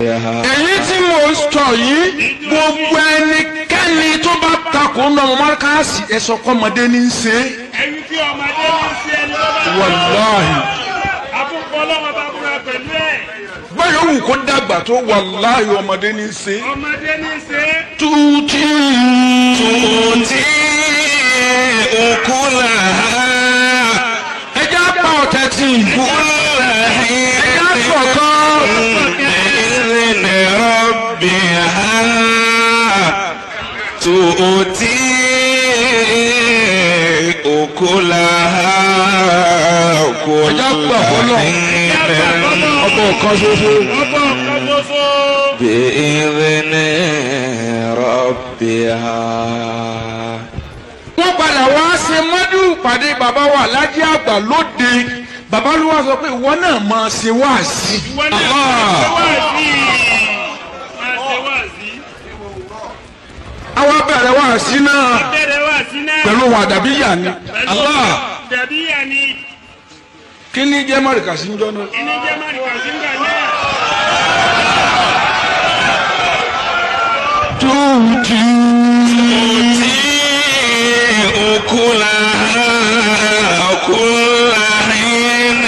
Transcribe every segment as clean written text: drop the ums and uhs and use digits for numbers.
Èyí tí mo sọ yìí, gbogbo ẹnikẹ́ni tó bá takò ń lọ́mọ márkàsì ẹ̀sọ́ kọ́mọdé ní í ṣe. Ẹni tí ọmọdé ní í ṣe ẹni tó bá takò. Wàláhì. Àbúkọ ọlọ́wọ́ bá búra pẹ̀lú ẹ̀. Báyọ̀ wù kó dàgbà tó, wàláhì ọmọdé ní í ṣe. Ọmọdé ní í ṣe. Tuuti. Tuuti ukulaha. Ẹ jẹ́ apá ọ̀tẹ̀ tì. Kula Ẹ jẹ́ àfọ̀kọ́. بإذن ربها تؤتي أكلها كل حين Ọba ọ̀kan ṣoṣo. Ọba ọ̀kan ṣoṣo. بإذن ربها. Wọ́n padà wá ṣe mọ́dù pàdé bàbá wa Lájí Àgbà lóde. Bàbá ló wá sọ pé ìwọ náà máa ṣe wáàsí. Ìwọ náà máa ṣe wáàsí. Máa ṣe wáàsí. Àwa bẹ̀rẹ̀ wáàsí náà Bẹ̀rẹ̀ wáàsí náà. pẹ̀lú wàdàbíyà ni. Allah. Dàbíyà ni. Kí ni jẹ́ mọ̀rìkàsí ń jọ́ náà? Ìní jẹ́ mọ̀rìkàsí ń gbà náà. Tuuti. تؤتي أكلها كل حين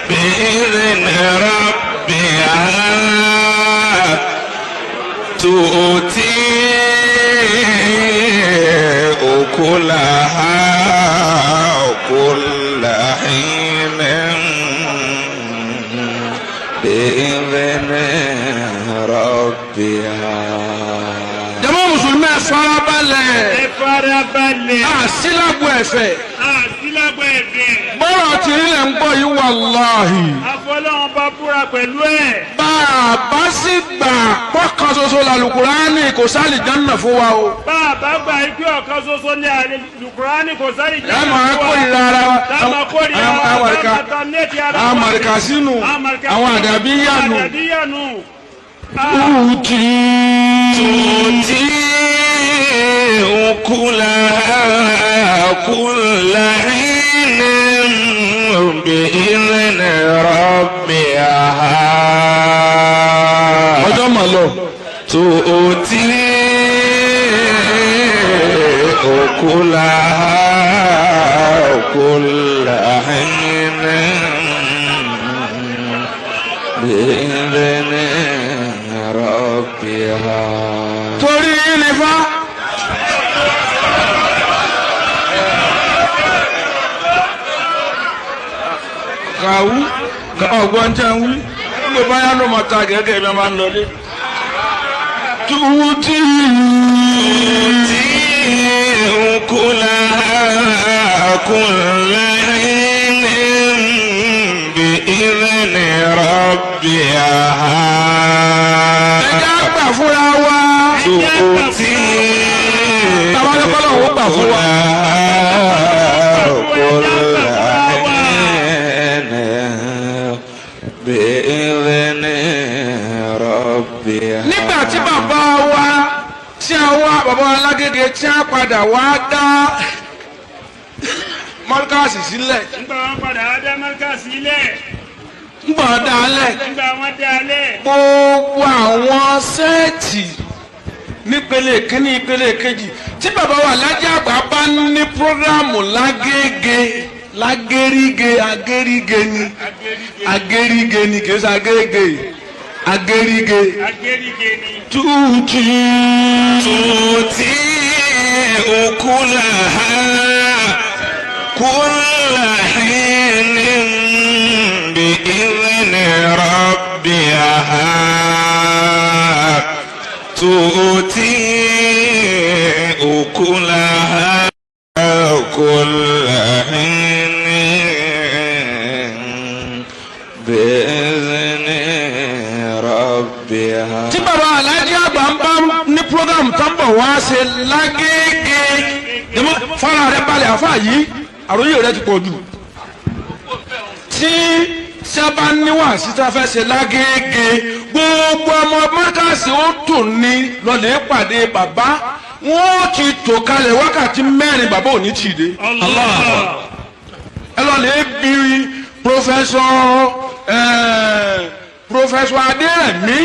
بإذن ربها تؤتي أكلها كل حين بإذن ربها. Jàmá mùsùlùmí, ẹ farabalẹ̀. Ẹ farabalẹ̀. Àsílágbó ẹ̀fẹ̀. Àsílágbó ẹ̀fẹ̀. Bọ́rọ̀ tí ilẹ̀ ń gbọ́ yìí, wàláhì. Àfọlọ́wọn bá búra pẹ̀lú ẹ̀. Bá a bá sì gbà pọ́kàn ṣoṣo làlùkùránì, kò sálì jánà fún wa o. Bá a bá gbà ikú ọ̀kan ṣoṣo ní àlùkùránì, kò sálì Ẹ jánà máa fún wa. kórìíra ara wa. Tá a máa kórìíra ara wa. Àwọn àmàríkà Tá a máa terminate ara wa. àwọn àmàríkà sínú àwọn àdàbíyà nù. Àdàbíyà nù. Tuuti. تؤتي أكلها كل حين بإذن ربها. Ọjọ́ mà lọ. تؤتي أكلها كل حين بإذن ربها. Torí yín ni fa. Kàwú ọgbọ́n tẹ́ ń wí. Nígbà báyà ló máa ta gẹ́gẹ́ bí wọ́n máa ń lọlé. Tuuti. تؤتي أكلها كل حين بإذن ربها. Ẹ jẹ́ àgbà fúnra wa. تؤتي Tàbá ní kọ́lọ̀ ó gbà fún wa. كل حين بإذن ربها. Nígbà tí bàbá wa tí a wá, bàbá wa Lágége, tí a padà wá dá mọ́ríkàsì sílẹ̀. Nígbà wọn padà wá dá mọ́ríkà sílẹ̀. Ńgbà dá a lẹ̀. Nígbà wọn dá a lẹ̀. Gbogbo àwọn set nípele kínní, ìpele kejì, tí bàbá wa Lájí Àgbà bá ní program Lágége, Lágéríge, Agéríge ni, Agéríge ni, kì í ṣe Agége, Agéríge. Agéríge ni. Tuuti. تؤتي أكلها كل حين بإذن ربها تؤتي أكلها كل حين بإذن ربها. Tí bàbá Alájí Àgbà ń bá ní program tó ń bọ̀ wá ṣe Lágége, fara rẹ balẹ̀, àfa yìí, àròyé rẹ ti pọ̀ jù. Tí sábà níwà síta fẹ́ ṣe Lágége, gbogbo ọmọ mọ́kàsí ó tò ní lọ́lẹ̀ pàdé bàbá. Wọ́n ti tò kalẹ̀ wákàtí 4, bàbá ò ní tì dé. Ẹ lọ́lẹ̀ bí Professor Professor Adérẹ̀mí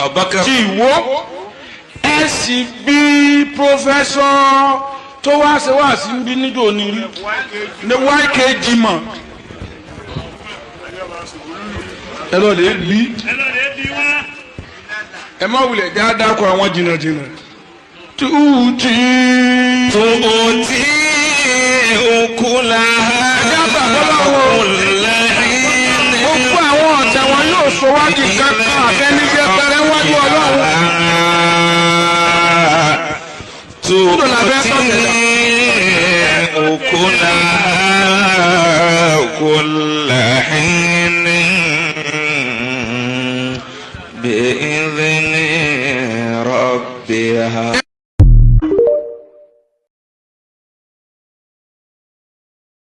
Abubakar ti Ìwó, ẹ sì bí Professor tó wá ṣe wá sí bí níjó ní rí ní YK Jimoh, ẹ lọ lè bí. Ẹ lọ lè bí wọn. Ẹ má wulẹ̀ já dákọ̀ àwọn jìnnàjìnnà. Tuuti. تؤتي أكلها كل حين Gbogbo àwọn ọ̀tẹ̀ wọn yóò sọ wá di kankan àfẹnijẹ pẹrẹ wájú Ọlọ́run. تؤتي أكلها كل حين.